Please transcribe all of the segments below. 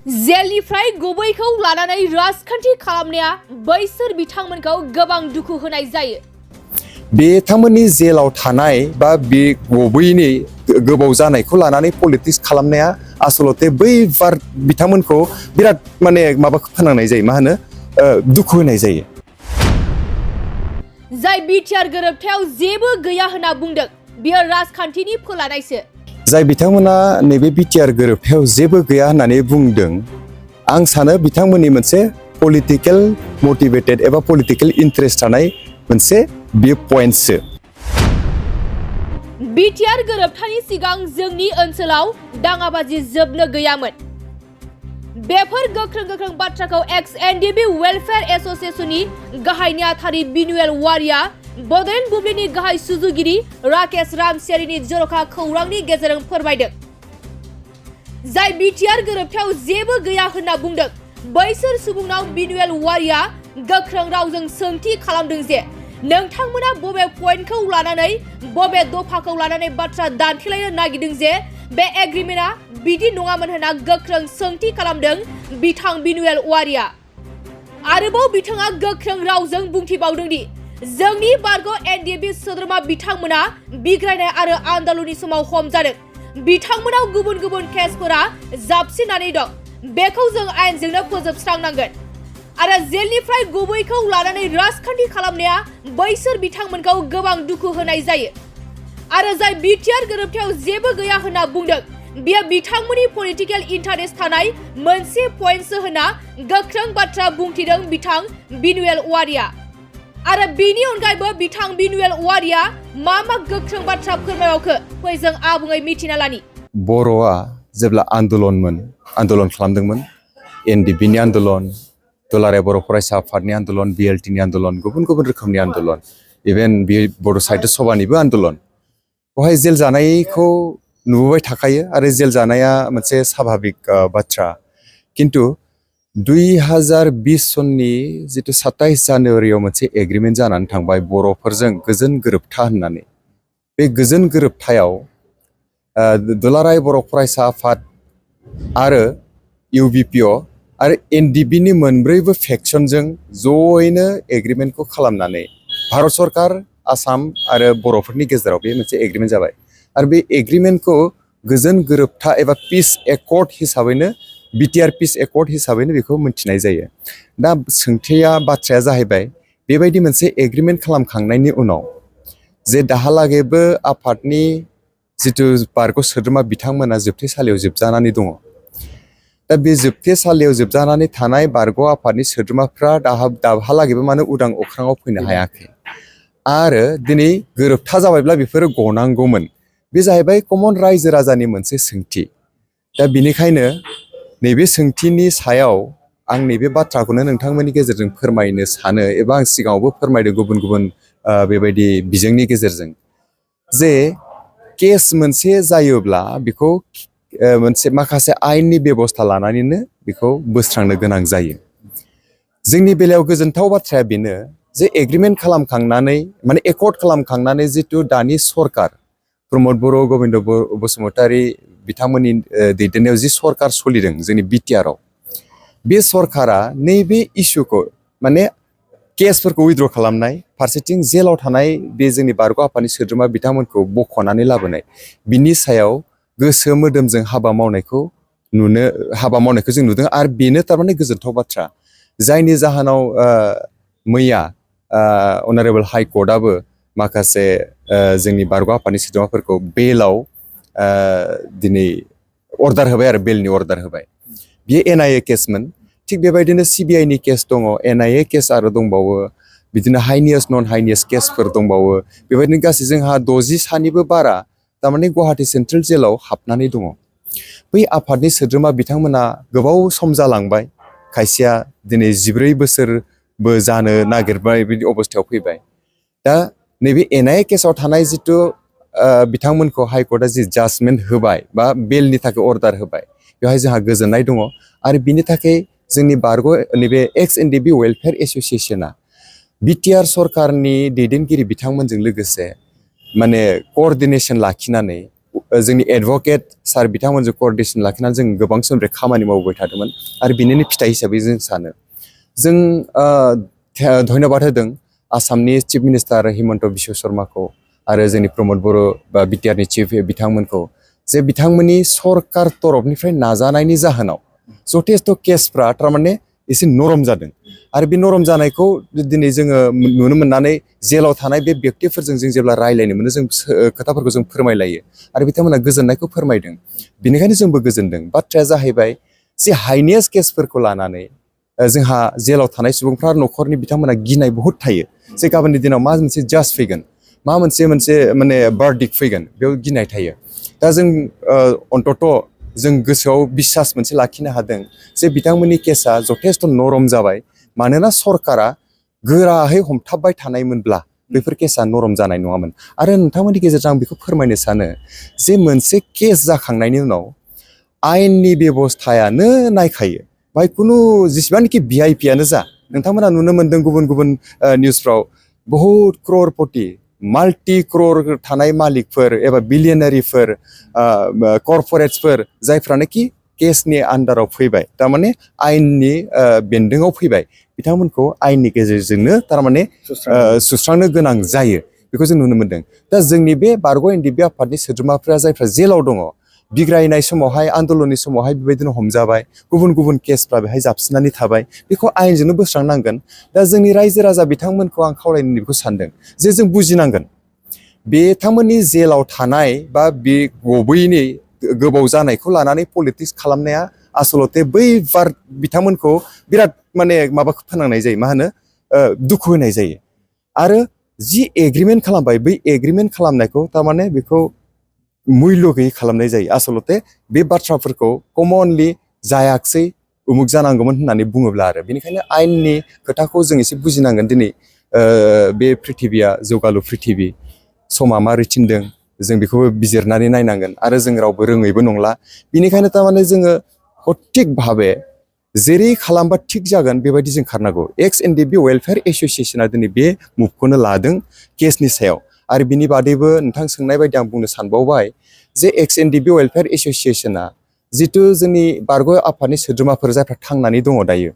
जेलनिफ्राय गुबैखौ लानानै राजखान्थि खालामनाया बैसोर बिथांमोनखौ गोबां दुखु होनाय जायो। बिथांमोननि जेलाव थानाय बा बे गुबैनि गोबाव जानायखौ लानानै पलिटिक्स खालामनाया आसलते बै बिथांमोनखौ बिराद माने माबाखौ फोनांनाय जायो, मा होनो दुखु होनाय जायो। जाय बिटिआर गोरोबथायाव जेबो गैया होनना बुंदों, बियो राजखान्थिनि फोलानायसो। जाय बिथांमोना नैबे बिटिआर गोरोबथायाव जेबो गैया होननानै बुंदों, आं सानो बिथांमोननि मोनसे पलिटिकेल मटिभेटेड एबा पलिटिकेल इन्ट्रेस्ट थानाय मोनसे बियो पइन्टसो। बिटिआर गोरोबथानि सिगां जोंनि ओनसोलाव दाङाबाजि जोबनो गैयामोन। बेफोर गोख्रों बाथ्राखौ एक्स एनडिबि वेलफेयार एसोसिएशननि गाहाय नेहाथारि बिनुएल वारिया बड'लेण्ड बुब्लिनि गाहाय सुजुगिरि राकेश रामसियारिनि जर'खा खौरांनि गेजेरजों फोरमायदों। जाय बिटिआर गोरोबथायाव जेबो गैया होनना बुंदों, बैसोर सुबुंनाव बिनुएल वारिया गोख्रों रावजों सोंथि खालामदों जे नोंथांमोना बबे पइन्टखौ लानानै बबे दफाखौ लानानै बाथ्रा दान्थेलायनो नागिरदों जे बे एग्रिमेन्टआ बिदि नङामोन होनना गोख्रों सोंथि खालामदों बिथां बिनुएल वारिया। आरोबाव बिथाङा गोख्रों रावजों बुंथिबावदों दि जोंनि बारग' एनडिएफबि सोद्रोमा बिथांमोना बिग्रायनाय आरो आन्दोलननि समाव हमजादों। बिथांमोनाव गुबुन केसफोरा जाबसिननानै दं। बेखौ जों आयेनजोंनो फोजोबस्रांनांगोन। आरो जेलनिफ्राय गुबैखौ लानानै राजखान्थि खालामनाया बैसोर बिथांमोनखौ गोबां दुखु होनाय जायो। आरो जाय बिटिआर गोरोबथायाव जेबो गैया होनना बुंदों, बियो बिथांमोननि पलिटिकेल इन्टारेस्ट थानाय मोनसे पइन्टसो होनना गोख्रों बाथ्रा बुंथिदों बिथां बिनुएल वारिया। आरो बेनि अनगायैबो बिथां बिनुएल वारिया मा गोख्रों बाथ्रा फोरमायबावखो, फै जों आबुङै मिथिना लानि। बर'आ जेब्ला आन्दोलन खालामदोंमोन, एनडिबिनि आन्दोलन, दुलाराय बर' फरायसा आफादनि आन्दोलन, बिएलटिनि आन्दोलन, गुबुन रोखोमनि आन्दोलन, इभेन बे बड' साहित्य सभानिबो आन्दोलन, बेवहाय जेल जानायखौ नुबोबाय थाखायो आरो जेल जानाया मोनसे स्वाभाबिक बाथ्रा। किन्तु 2020 सननि जितु 27 जानुवारियाव मोनसे एग्रिमेन्ट जानानै थांबाय बर'फोरजों गोजोन गोरोबथा होननानै। बे गोजोन गोरोबथायाव दुलाराय बर' फरायसा आफाद आरो इउबिपिअ आरो एनडिबिनि मोनब्रैबो फेक्सनजों जयैनो एग्रिमेन्टखौ खालामनानै भारत सरकार, आसाम आरो बर'फोरनि गेजेराव बे मोनसे एग्रिमेन्ट जाबाय। आरो बे एग्रिमेन्टखौ गोजोन गोरोबथा एबा पिस एकर्ड हिसाबैनो, बिटिआर पिस एकर्ड हिसाबैनो बेखौ मिथिनाय जायो। दा बाथ्राया जाहैबाय, बेबायदि मोनसे एग्रिमेन्ट खालामखांनायनि उनाव जे दाहालागैबो आफादनि जिथु बारग' सोद्रोमा बिथांमोना जोबथेसालियाव जोबजानानै दङ। दा बे जोबथेसालियाव जोबजानानै थानाय बारग' आफादनि सोद्रोमाफ्रा दाहालागैबो मानो उदां अख्राङाव फैनो हायाखै। आरो दिनै गोरोबथा जाबायब्ला बेफोरो गनांगौमोन। बे जाहैबाय कमन रायजो राजानि मोनसे सोंथि। दा बेनिखायनो नैबे सोंथिनि सायाव आं नैबे बाथ्राखौनो नोंथांमोननि गेजेरजों फोरमायनो सानो, एबा आं सिगाङावबो फोरमायदों गुबुन बेबायदि बिजोंनि गेजेरजों, जे केस मोनसे जायोब्ला बेखौ मोनसे माखासे आयेननि बेबस्था लानानैनो बेखौ बोस्रांनो गोनां जायो। जोंनि बेलायाव गोजोनथाव बाथ्राया बेनो जे एग्रिमेन्ट खालामखांनानै, माने एकर्ड खालामखांनानै जितु दानि सरकार प्रमद बर', गबिन्द बसुमतारी बिथांमोननि दैदेननायाव जि सरकार सोलिदों जोंनि बिटिआरआव, बे सरकारा नैबे इस्युखौ, माने केसफोरखौ उइथड्र खालामनाय, फारसेथिं जेलाव थानाय बे जोंनि बारग' आफादनि सोद्रोमा बिथांमोनखौ बख'नानै लाबोनाय, बिनि सायाव गोसो मोदोमजों हाबा मावनायखौ जों नुदों। आरो बेनो थारमाने गोजोनथाव बाथ्रा, जायनि जाहोनाव मैया अनारेबल हाइकर्टआबो माखासे जोंनि बारग' आफादनि सोद्रोमाफोरखौ बेलाव दिनै अर्डार होबाय, आरो बेलनि अर्डार होबाय। बियो एनआइए केसमोन। थिग बेबायदिनो सिबिआइनि केस दङ, एनआइए केस आरो दंबावो, बिदिनो हाइनियास नन हाइनियास केसफोर दंबावो। बेबायदिनो गासै जोंहा 60सानिबो बारा थारमाने गुवाहाटि सेन्ट्रेल जेलाव हाबनानै दङ। बै आफादनि सोद्रोमा बिथांमोना गोबाव सम जालांबाय, खायसेया दिनै 14 बोसोरबो जानो नागिरबाय, बिदि अबस्थायाव फैबाय। दा नैबे एनआइए केसाव थानाय जितु बिथांमोनखौ हाइकर्टआ जि जाजमेन्ट होबाय बा बेलनि थाखाय अर्डार होबाय, बेवहाय जोंहा गोजोननाय दङ। आरो बिनि थाखाय जोंनि बारग' नैबे एक्स एनडिबि वेलफेयार एसोसिएशना बिटिआर सरकारनि दैदेनगिरि बिथांमोनजों लोगोसे माने क'अर्डिनेसन लाखिनानै जोंनि एडभकेट सार बिथांमोनजों क'अर्डिनेसन लाखिनानै जों गोबां समनिफ्राय खामानि मावबाय थादोंमोन आरो बिनिनो फिथाइ हिसाबै जों सानो जों धन्यबाद होदों आसामनि चिफ मिनिस्टार हिमन्त बिश्व शर्माखौ आरो जोंनि प्रमद बर' बा बिटिआरनि चिफ बिथांमोनखौ जे बिथांमोननि सरकार तरफनिफ्राय नाजानायनि जाहोनाव जथेस्थ' केसफ्रा थारमाने एसे नरम जादों आरो बे नरम जानायखौ दिनै जोङो नुनो मोननानै जेलाव थानाय बे व्यक्तिफोरजों जों जेब्ला रायज्लायनो मोनो जों खोथाफोरखौ जों फोरमायलायो आरो बिथांमोना गोजोननायखौ फोरमायदों बेनिखायनो जोंबो गोजोनदों बाथ्राया जाहैबाय जे हाइनेस केसफोरखौ लानानै जोंहा जेलाव थानाय सुबुंफ्रा न'खरनि बिथांमोना गिनाय बहुद थायो जे गाबोननि दिनाव मा मोनसे जाज फैगोन मा मोनसे माने बार्डिक फैगोन बेयाव गिनाय थायो दा जों अन्तत' जों गोसोआव बिसास मोनसे लाखिनो हादों जे बिथांमोननि केसा जथेस्थ' नरम जाबाय मानोना सरकारा गोराहै हमथाबबाय थानायमोनब्ला बेफोर केसा नरम जानाय नङामोन आरो नोंथांमोननि गेजेरजों आं बेखौ फोरमायनो सानो जे मोनसे केस जाखांनायनि उनाव आयेननि बेबस्थायानो नायखायो बाय खुनु जेसेबांनाखि भिआइपियानो जा नोंथांमोना नुनो मोन्दों गुबुन गुबुन निउसफ्राव बहुद क्ररपति माल्टि क्रर थानाय मालिकफोर एबा बिलियनारिफोर कर्परेट्सफोर जायफ्रानोखि केसनि आन्दाराव फैबाय थारमाने आयेननि बेन्दोङाव फैबाय बिथांमोनखौ आयेननि गेजेरजोंनो थारमाने सुस्रांनो गोनां जायो बेखौ जों नुनो मोन्दों दा जोंनि बे बारग' एनडिएफबि आफादनि सोद्रोमाफ्रा जायफ्रा जेलाव दङ बिग्रायनाय समावहाय आन्दलननि समावहाय बेबायदिनो हमजाबाय गुबुन गुबुन केसफ्रा बेहाय जाबसिननानै थाबाय बेखौ आयेनजोंनो बोस्रांनांगोन दा जोंनि रायजो राजा बिथांमोनखौ आं खावलायनो बेखौ सानदों जे जों बुजिनांगोन बिथांमोननि जेलाव थानाय बा बे गबैनि गोबाव जानायखौ लानानै पलिटिक्स खालामनाया आसलते बै बिथांमोनखौ बिराद माने माबाखौ फोनांनाय जायो मा होनो दुखु होनाय जायो आरो जि एग्रिमेन्ट खालामबाय बै एग्रिमेन्ट खालामनायखौ थारमाने बेखौ मुल्य गैयै खालामनाय जायो आसलते बे बाथ्राफोरखौ कमनलि जायाखसै उमुक जानांगौमोन होननानै बुङोब्ला आरो बेनिखायनो आयेननि खोथाखौ जों एसे बुजिनांगोन दिनै बे प्रिथिबिया जौगालु प्रिथिबि समा मारै थिनदों जों बेखौबो बिजिरनानै नायनांगोन आरो जों रावबो रोङैबो नंला बिनिखायनो थारमाने जोङो सथिक भाबे जेरै खालामबा थिग जागोन बेबायदि जों खारनांगौ एक्स एनडिएफबि वेलफेयार एस'सियेसना दिनै बे मुभखौनो लादों केसनि सायाव आरो बिनि बादैबो नोंथां सोंनाय बायदि आं बुंनो सानबावबाय जे एक्स एनडिएफबि वेलफेयार एस'सियेसना जिथु जोंनि बारग' आफादनि सोद्रोमाफोर जायफ्रा थांनानै दङ दायो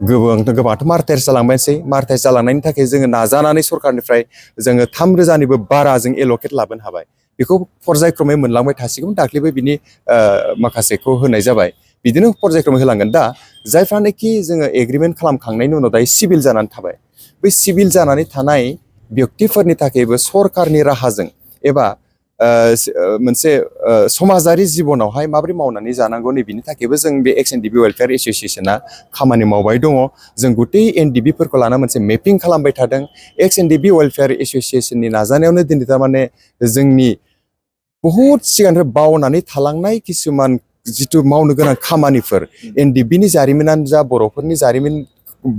गोबांथ' मार्टायार जालांबायसै मार्टायार जालांनायनि थाखाय जोङो नाजानानै सरकारनिफ्राय जोङो 3,000निबो बारा जों एल'केट लाबोनो हाबाय बेखौ पर्यायक्रमै मोनलांबाय थासिगोन दाख्लैबो बिनि माखासेखौ होनाय जाबाय बिदिनो पर्यायक्रमै होलांगोन दा जायफ्रानोखि जोङो एग्रिमेन्ट खालामखांनायनि उनाव दायो सिभिल जानानै थाबाय बै सिभिल जानानै थानाय व्यक्तिफोरनि थाखायबो सरकारनि राहाजों एबा मोनसे समाजारि जिबनावहाय माबोरै मावनानै जानांगौ नैबेनि थाखायबो जों बे एक्स एनडिएफबि वेलफेयार एस'सियेसना खामानि मावबाय दङ जों गुतै एनडिएफबिफोरखौ लाना मोनसे मेपिं खालामबाय थादों एक्स एनडिएफबि वेलफेयार एस'सियेसननि नाजानायावनो दिनै थारमाने जोंनि बहुद सिगांनिफ्राय बावनानै थालांनाय किसुमान जिथु मावनो गोनां खामानिफोर एनडिएफबिनि जारिमिनानो जा बर'फोरनि जारिमिन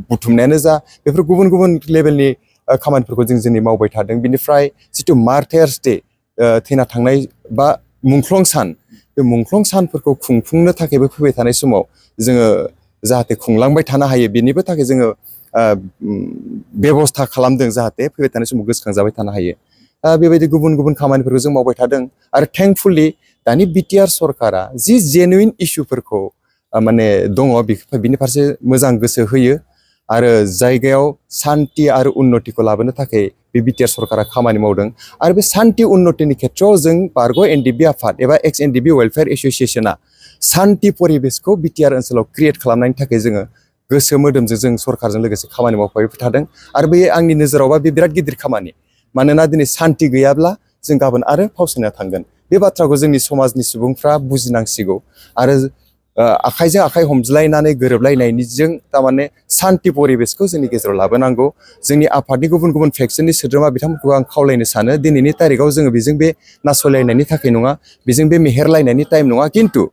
बुथुमनायानो जा बेफोर गुबुन गुबुन लेभेलनि खामानिफोरखौ जों दिनै मावबाय थादों बिनिफ्राय जिथु मार्टायार्स डे थैना थांनाय बा मुंख्लं सान बे मुंख्लं सानफोरखौ खुंफुंनो थाखायबो फैबाय थानाय समाव जोङो जाहाथे खुंलांबाय थानो हायो बेनिबो थाखाय जोङो बेबस्था खालामदों जाहाथे फैबाय थानाय समाव गोसोखांजाबाय थानो हायो बेबायदि गुबुन गुबुन खामानिफोरखौ जों मावबाय थादों आरो थेंकफुलि दानि बिटिआर सरकारा जि जेनुइन इसुफोरखौ माने दङ बिनि फारसे मोजां गोसो होयो आरो जायगायाव सान्ति आरो उन्नतिखौ लाबोनो थाखाय बे बिटिआर सरकारा खामानि मावदों आरो बे सान्ति उन्नतिनि खेथ्रआव जों बारग' एनडिएफबि आफाद एबा एक्स एनडिएफबि वेलफेयार एस'सियेसना सान्ति परिबेसखौ बिटिआर ओनसोलाव क्रिएट खालामनायनि थाखाय जोङो गोसो मोदोमजों जों सरकारजों लोगोसे खामानि मावफाबाय थादों आरो बे आंनि नोजोरावबा बे बिराद गिदिर खामानि मानोना दिनै सान्ति गैयाब्ला जों गाबोन आरो फावसायना थांगोन बे बाथ्राखौ जोंनि समाजनि सुबुंफ्रा बुजिनांसिगौ आरो आखाइजों आखाइ हमज्लायनानै गोरोबलायनायनिजों थारमाने सान्ति परिबेसखौ जोंनि गेजेराव लाबोनांगौ जोंनि आफादनि गुबुन गुबुन फेक्सननि सोद्रोमा बिथांमोनखौ आं खावलायनो सानो दिनैनि तारिखाव जोङो बेजों बे नासयलायनायनि थाखाय नङा बेजों बे मेहेरलायनायनि टाइम नङा खिन्थु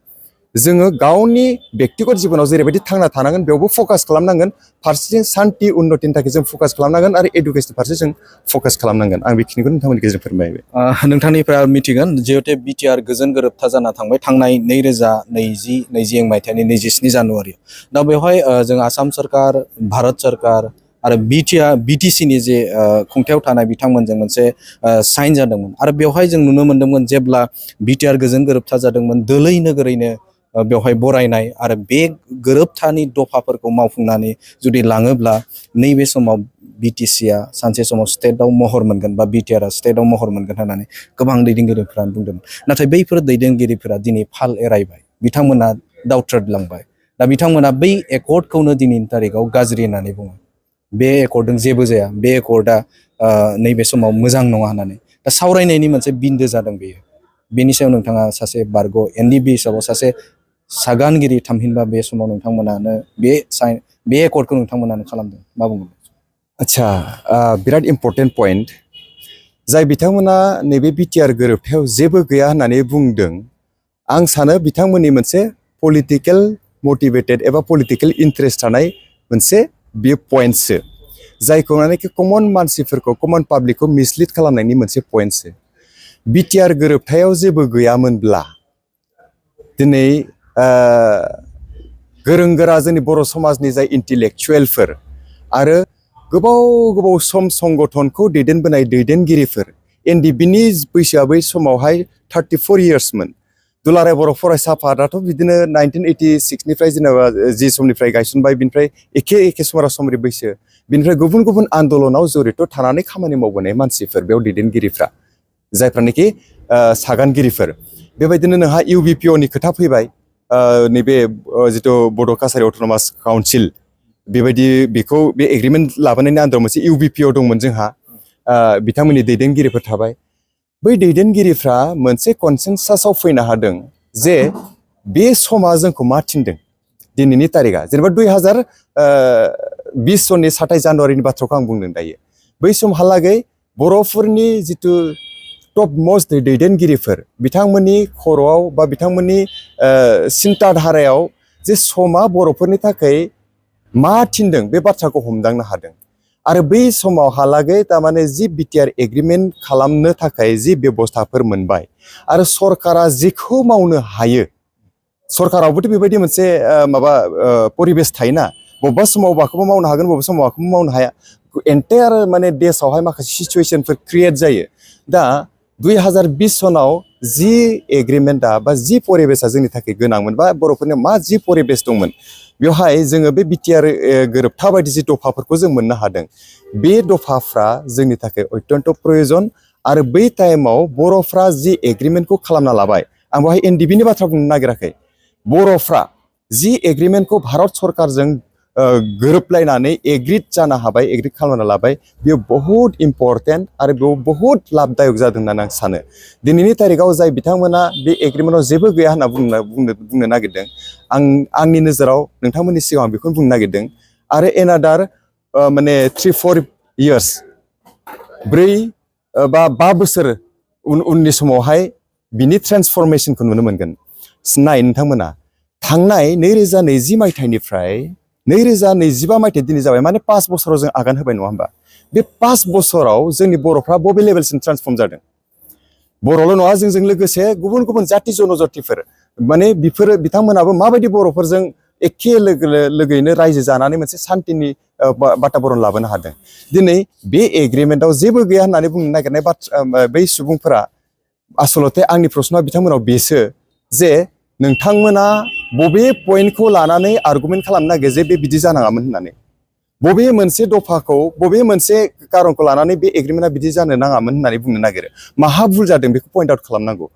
जोङो गावनि बेक्तिगत जिबनाव जेरैबायदि थांना थानांगोन बेयावबो फकास खालामनांगोन फारसेथिं सान्ति उन्नतिनि थाखाय जों फकास खालामनांगोन आरो एडुकेसननि फारसे जों फकास खालामनांगोन आं बेखिनिखौ नोंथांमोननि गेजेरजों फोरमायबाय नोंथांनिफ्राय मिथिगोन जिहेतु बिटिआर गोजोन गोरोबथा जाना थांबाय थांनाय 2020 मायथाइनि 27 जानुवारियाव दा बेवहाय जों आसाम सरकार भारत सरकार आरो बिटिसिनि जे खुंथायाव थानाय बिथांमोनजों मोनसे साइन जादोंमोन आरो बेवहाय जों नुनो मोन्दोंमोन जेब्ला बिटिआर गोजोन गोरोबथा जादोंमोन दोलै नोगोरैनो बेवहाय बरायनाय आरो बे गोरोबथानि दफाफोरखौ मावफुंनानै जुदि लाङोब्ला नैबे समाव बिटिसिआ सानसे समाव स्टेटआव महर मोनगोन बा बिटिआरआ स्टेटआव महर मोनगोन होननानै गोबां दैदेनगिरिफोरा बुंदोंमोन। नाथाय बैफोर दैदेनगिरिफोरा दिनै फाल एरायबाय, बिथांमोना दावथ्रोदलांबाय। दा बिथांमोना बै एकर्डखौनो दिनैनि तारिखाव गाज्रि होननानै बुङो। बे एकर्डजों जेबो जाया, बे एकर्डआ नैबे समाव मोजां नङा होननानै। दा सावरायनायनि मोनसे बिन्दो जादों बेयो। बेनि सायाव नोंथाङा सासे बारग' एनडिबि हिसाबाव सासे सागानगिरि थामहिनबा बे समाव नोंथांमोनानो बे एकर्डखौ नोंथांमोनानो खालामदों, मा बुंगोन? आच्छा, बिराद इम्पर्टेन्ट पइन्ट। जाय बिथांमोना नैबे बिटिआर गोरोबथायाव जेबो गैया होननानै बुंदों, आं सानो बिथांमोननि मोनसे पलिटिकेल मटिभेटेड एबा पलिटिकेल इन्ट्रेस्ट थानाय मोनसे बेयो पइन्टसो, जायखौ मानेकि कमन मानसिफोरखौ कमन पाब्लिकखौ मिसलिड खालामनायनि मोनसे पइन्टसो। बिटिआर गोरोबथायाव जेबो गैयामोनब्ला दिनै गोरों गोरा जोंनि बर' समाजनि जाय इन्टेलेक्चुवेलफोर आरो गोबाव गोबाव सम संगठनखौ दैदेनबोनाय दैदेनगिरिफोर, एनडिबिनि बैसोआ बै समावहाय 34 इयार्समोन। दुलाराय बर' फरायसा आफादाथ' बिदिनो 1986निफ्राय जेनेबा जि समनिफ्राय गायसनबाय, बिनिफ्राय एखे समरा-समरि बैसो, बिनिफ्राय गुबुन गुबुन आन्दलनाव जरित थानानै खामानि मावबोनाय मानसिफोर, बेयाव दैदेनगिरिफ्रा जायफ्रानोखि सागानगिरिफोर। बेबायदिनो नोंहा इउबिपिअनि खोथा फैबाय, नैबे जिथु बड' कासारि अट'नमास काउन्सिल, बेबायदि बेखौ बे एग्रिमेन्ट लाबोनायनि आन्दोआव मोनसे इउबिपिअ दंमोन जोंहा, बिथांमोननि दैदेनगिरिफोर थाबाय। बै दैदेनगिरिफ्रा मोनसे कनसेनसासआव फैनो हादों जे बे समा जोंखौ मा थिनदों, दिनैनि तारिखआ जेनेबा 2020 सननि 27 जानुवारिनि बाथ्राखौ आं बुंदों दायो। बै समहालागै बर'फोरनि जिथु टप मस्ट दैदेनगिरिफोर, बिथांमोननि खर'आव बा बिथांमोननि सिन्ता धारायाव जे समा बर'फोरनि थाखाय मा थिनदों बे बाथ्राखौ हमदांनो हादों। आरो बै समावहालागै थारमाने जि बिटिआर एग्रिमेन्ट खालामनो थाखाय जि बेबस्थाफोर मोनबाय आरो सरकारा जिखौ मावनो हायो, सरकारावबोथ' बेबायदि मोनसे परिबेस थायोना, बबेबा समाव माखौबा मावनो हागोन, बबेबा समाव माखौबा मावनो हाया, एन्टायार माने देशआवहाय माखासे सिचुवेसनफोर क्रिएट जायो। दा 2020 सनाव जि एग्रिमेन्टआ बा जि परिबेसा जोंनि थाखाय गोनांमोन बा बर'फोरनियाव मा जि परिबेस दंमोन, बेवहाय जोङो बे बिटिआर गोरोबथा बायदि जि दफाफोरखौ जों मोननो हादों। बे दफाफ्रा जोंनि थाखाय अत्यन्त प्रयोजन। आरो बै टाइमाव बर'फ्रा जि एग्रिमेन्टखौ खालामना लाबाय, आं बेवहाय एनडिबिनि बाथ्रा बुंनो नागिराखै, बर'फ्रा जि एग्रिमेन्टखौ भारत सरकारजों गोरोबलायनानै एग्रिड जानो हाबाय, एग्रिड खालामना लाबाय, बेयो बहुद इम्परटेन्ट आरो बेयाव बहुद लाबदायक जादों होननानै आं सानो। दिनैनि तारिखाव जाय बिथांमोना बे एग्रिमेन्टआव जेबो गैया होनना बुंनो नागिरदों, आंनि नोजोराव नोंथांमोननि सिगाङाव बेखौनो बुंनो नागिरदों। आरो एनादार माने 3-4 इयार्स, 4 बा 5 बोसोर उननि समावहाय बिनि ट्रेन्सफरमेसनखौ नुनो मोनगोन। नाय नोंथांमोना, थांनाय 2020 मायथाइनिफ्राय 2025 मायथाइ दिनै जाबाय, माने 5 बोसोराव जों आगान होबाय नङा होमबा? बे 5 बोसोराव जोंनि बर'फ्रा बबे लेभेलसिम ट्रान्सफर्म जादों? बर'ल' नङा, जोंजों लोगोसे गुबुन गुबुन जाति जनजातिफोर, माने बिथांमोनाबो माबायदि बर'फोरजों एखे लोगोयैनो रायजो जानानै मोनसे सान्तिनि बाताबरन लाबोनो हादों। दिनै बे एग्रिमेन्टआव जेबो गैया होननानै बुंनो नागिरनाय बै सुबुंफोरा आसलते आंनि प्रश्नआ बिथांमोनाव बेसो जे नोंथांमोना बबे पइन्टखौ लानानै आर्गुमेन्ट खालामनो नागिरो जे बे बिदि जानाङामोन होननानै, बबे मोनसे दफाखौ, बबे मोनसे कारनखौ लानानै बे एग्रिमेन्टआ बिदि जानो नाङामोन होननानै बुंनो नागिरो? माहा भुल जादों बेखौ पइन्ट आउट खालामनांगौ,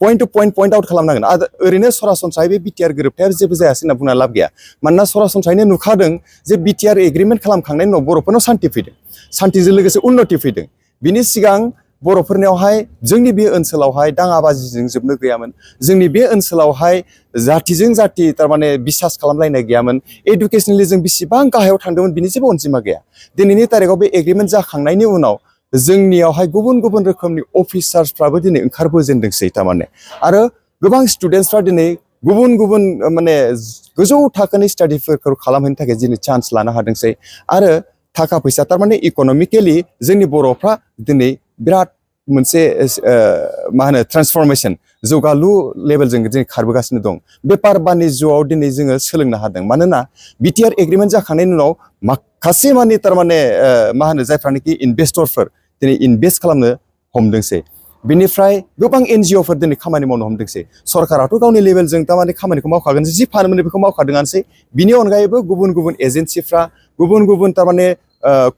पइन्ट टु पइन्ट आउट खालामनांगोन। ओरैनो सरासनस्रायै बे बिटिआर गोरोबथाया जेबो जायासै होनना बुंना लाब गैया। मानोना सरासनस्रायैनो नुखादों जे बिटिआर एग्रिमेन्ट खालामखांनायनि उनाव बर'फोरनाव सान्ति फैदों, सान्तिजों लोगोसे उन्नति फैदों। बिनि सिगां बर'फोरनियावहाय, जोंनि बे ओनसोलावहाय दाङाबाजिजों जोबनो गैयामोन। जोंनि बे ओनसोलावहाय जातिजों जाति थारमाने बिसास खालामलायनाय गैयामोन। एडुकेसनेलि जों बेसेबां गाहायाव थांदोंमोन बिनि जेबो अनजिमा गैया। दिनैनि तारिखाव बे एग्रिमेन्ट जाखांनायनि उनाव जोंनियावहाय गुबुन गुबुन रोखोमनि अफिसार्सफ्राबो दिनै ओंखारबोजेनदोंसै थारमाने। आरो गोबां स्टुडेन्टसफ्रा दिनै गुबुन गुबुन माने गोजौ थाखोनि स्टाडिफोरखौ खालामहैनो थाखाय दिनै चान्स लानो हादोंसै। आरो थाखा फैसा थारमाने इक'नमिकेलि जोंनि बर'फ्रा दिनै बिराद मोनसे मा होनो ट्रान्सफरमेसन जौगालु लेभेलजों दिनै खारबोगासिनो दं बेफार बानिज्यआव दिनै जोङो सोलोंनो हादों मानोना बिटिआर एग्रिमेन्ट जाखांनायनि उनाव माखासे माने थारमाने मा होनो जायफ्रानोखि इनभेस्टरफोर दिनै इनभेस्ट खालामनो हमदोंसै बेनिफ्राय गोबां एनजिअफोर दिनै खामानि मावनो हमदोंसै सरकाराथ' गावनि लेभेलजों थारमाने खामानिखौ मावखागोन जि फानोमोन बेखौ मावखादोंआनोसै बिनि अनगायैबो गुबुन गुबुन एजेन्सिफ्रा गुबुन गुबुन थारमाने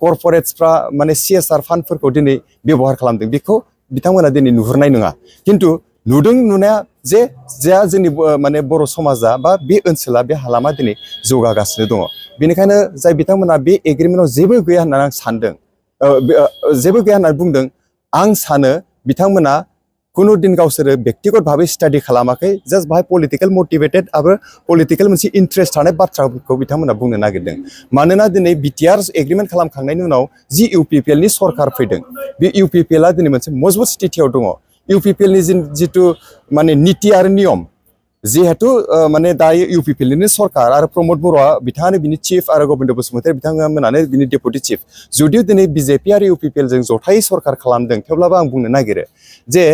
कर्परेट्सफ्रा माने CSR फान्डफोरखौ दिनै बेबहार खालामदों बेखौ बिथांमोना दिनै नुहुरनाय नङा खिन्थु नुदों नुनाया जे जोंनि माने बर' समाजा बा बे ओनसोला बे हालामा दिनै जौगागासिनो दङ बेनिखायनो जाय बिथांमोना बे एग्रिमेन्टआव जेबो गैया होननानै आं सानदों जेबो गैया होननानै बुंदों आं सानो बिथांमोना खुनु दिन गावसोरो व्यक्तिगत भाबै स्टाडि खालामाखै जास्ट बाहाय पलिटिकेल मटिभेटेड आरो पलिटिकेल मोनसे इन्ट्रेस्ट थानाय बाथ्राफोरखौ बिथांमोना बुंनो नागिरदों मानोना दिनै बिटिआर एग्रिमेन्ट खालामखांनायनि उनाव जि UPPL नि सरकार फैदों बे UPPL दिनै मोनसे मजबुत स्थितियाव दङ UPPL नि जितु माने नीति आरो नियम जिहेतु माने दायो UPPL निनो सरकार आरो प्रमद बर'आ बिथाङानो बिनि चिफ आरो गबिन्द बसुमतारी बिथांमोनानो बिनि डेपुटि चिफ जुदिও दिनै BJP आरो UPPL जों जथायै सरकार खालामदों थेवब्लाबो आं बुंनो नागिरो जे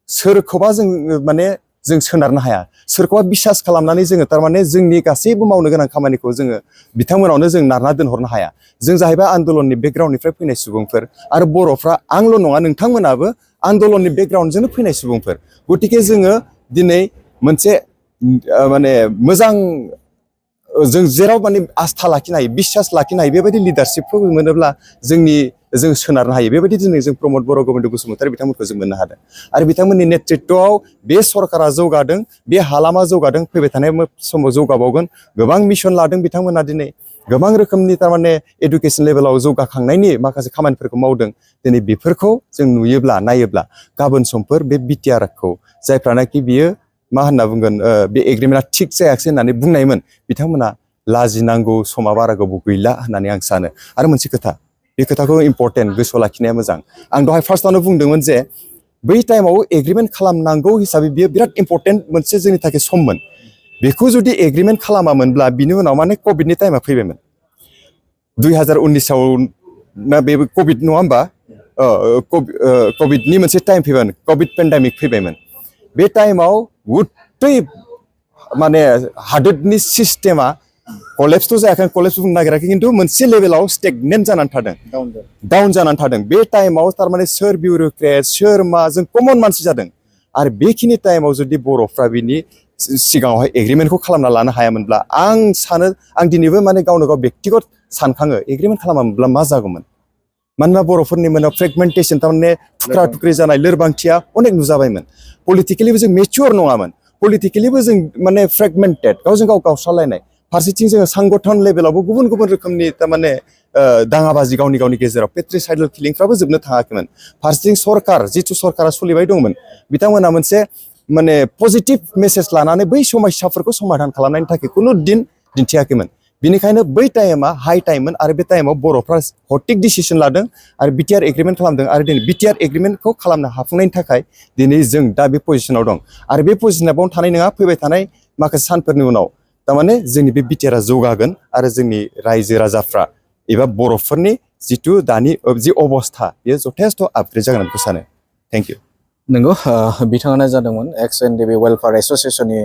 सोरखौबा जों माने जों सोनारनो हाया सोरखौबा बिसास खालामनानै जोङो थारमाने जोंनि गासैबो मावनो गोनां खामानिखौ जोङो बिथांमोनावनो जों नारना दोनहरनो हाया जों जाहैबाय आन्दोलननि बेकग्राउन्डनिफ्राय फैनाय सुबुंफोर आरो बर'फ्रा आंल' नङा नोंथांमोनाबो आन्दोलननि बेकग्राउन्डजोंनो फैनाय सुबुंफोर गतिके जोङो दिनै मोनसे माने मोजां जों जेराव माने आस्था लाखिनो हायो बिसास लाखिनो हायो बेबायदि लिडारशिपखौ मोनोब्ला जों सोनारनो हायो बेबायदि दिनै जों प्रमद बर' गबिन्द बसुमतारी बिथांमोनखौ जों मोननो हादों आरो बिथांमोननि नेतृत्वआव बे सरकारा जौगादों बे हालामा जौगादों फैबाय थानाय समाव जौगाबावगोन गोबां मिशन लादों बिथांमोना दिनै गोबां रोखोमनि थारमाने एडुकेसन लेभेलाव जौगाखांनायनि माखासे खामानिफोरखौ मावदों दिनै बेफोरखौ जों नुयोब्ला नायोब्ला गाबोन समफोर बे बिटिआरखौ जायफ्रानाखि बियो मा होनना बुंगोन बे एग्रिमेन्टआ थिग जायाखिसै होननानै बुंनायमोन बिथांमोना लाजिनांगौ समा बारा गोबाव गैला होननानै आं सानो आरो मोनसे खोथा बे खोथाखौ इम्पर्टेन्ट गोसोआव लाखिनाया मोजां आं दहाय फार्स्टआवनो बुंदोंमोन जे बै टाइमाव एग्रिमेन्ट खालामनांगौ हिसाबै बियो बिराद इम्पर्टेन्ट मोनसे जोंनि थाखाय सममोन बेखौ जुदि एग्रिमेन्ट खालामामोनब्ला बिनि उनाव माने कभिडनि टाइमा फैबायमोन 2019आव ना बे कभिड नङा होमबा कभिडनि मोनसे टाइम फैबाय कभिड पेन्डेमिक फैबायमोन बे टाइमाव गुथै माने हादोरनि सिस्टेमा कलेप्सथ' जायाखै कलेप्स बुंनो नागिराखै खिन्थु मोनसे लेभेलाव स्टेगनेन्ट जानानै थादों डाउन जानानै थादों बे टाइमाव थारमाने सोर बिउरोक्रेट सोर मा जों कमन मानसि जादों आरो बेखिनि टाइमाव जुदि बर'फ्रा बिनि सिगाङावहाय एग्रिमेन्टखौ खालामना लानो हायामोनब्ला आं सानो आं दिनैबो माने गावनो गाव व्यक्तिगत सानखाङो एग्रिमेन्ट खालामामोनब्ला मा जागौमोन मानोना बर'फोरनि माने फ्रेगमेन्टेसन थारमाने थुख्रा थुख्रि जानाय लोरबांथिया अनेक नुजाबायमोन पलिटिकेलिबो जों मेचुर नङामोन पलिटिकेलिबो जों माने फ्रेगमेन्टेड गावजों गाव गावस्रालायनाय फारसेथिं जोङो संगठन लेभेलावबो गुबुन गुबुन रोखोमनि थारमाने दाङाबाजि गावनि गावनि गेजेराव पेट्रिसाइडेल किलिंफ्राबो जोबनो थाङाखैमोन फारसेथिं सरकार जिथु सरकारा सोलिबाय दंमोन बिथांमोना मोनसे माने पजिटिभ मेसेज लानानै बै समस्याफोरखौ समाधान खालामनायनि थाखाय खुनु दिन दिन्थियाखैमोन बेनिखायनो बै टाइमा हाइ टाइममोन आरो बे टाइमाव बर'फ्रा हटिक डिसिसन लादों आरो बिटिआर एग्रिमेन्ट खालामदों आरो दिनै बिटिआर एग्रिमेन्टखौ खालामनो हाफुंनायनि थाखाय दिनै जों दा बे पजिसनाव दं आरो बे पजिसना बावनो थानाय नङा फैबाय थानाय माखासे सानफोरनि उनाव थारमाने जोंनि बे बिटिआरआ जौगागोन आरो जोंनि रायजो राजाफ्रा एबा बर'फोरनि जिथु दानि जि अबस्था बेयो जथेस्थ' आपग्रेड जागोन बेखौ सानो थेंक इउ नंगौ बिथाङानो जादोंमोन XNDB वेलफेयार एस'सिएशननि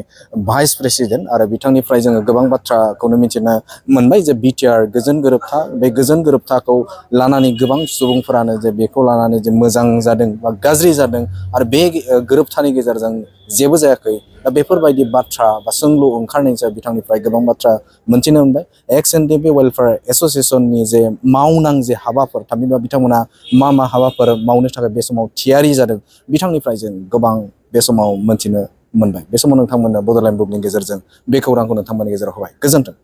भाइस प्रेसिडेन्ट आरो बिथांनिफ्राय जोङो गोबां बाथ्राखौनो मिथिनो मोनबाय जे बिटिआर गोजोन गोरोबथा बे गोजोन गोरोबथाखौ लानानै गोबां सुबुंफोरानो जे बेखौ लानानै जे मोजां जादों बा गाज्रि जादों आरो बे गोरोबथानि गेजेरजों जेबो जायाखै दा बेफोरबायदि बाथ्रा बा सोंलु ओंखारनायजों बिथांनिफ्राय गोबां बाथ्रा मोनथिनो मोनबाय XNDB वेलफेयार एस'सिएशननि जे मावनां जे हाबाफोर थामहिनबा बिथांमोना मा हाबाफोर मावनो थाखाय बे समाव थियारि जादों बिथांनिफ्राय जों गोबां बे समाव मोनथिनो मोनबाय बे समाव नोंथांमोननो बड'लेण्ड बुकनि गेजेरजों बे खौरांखौ नोंथांमोननि गेजेराव होबाय गोजोन्थों।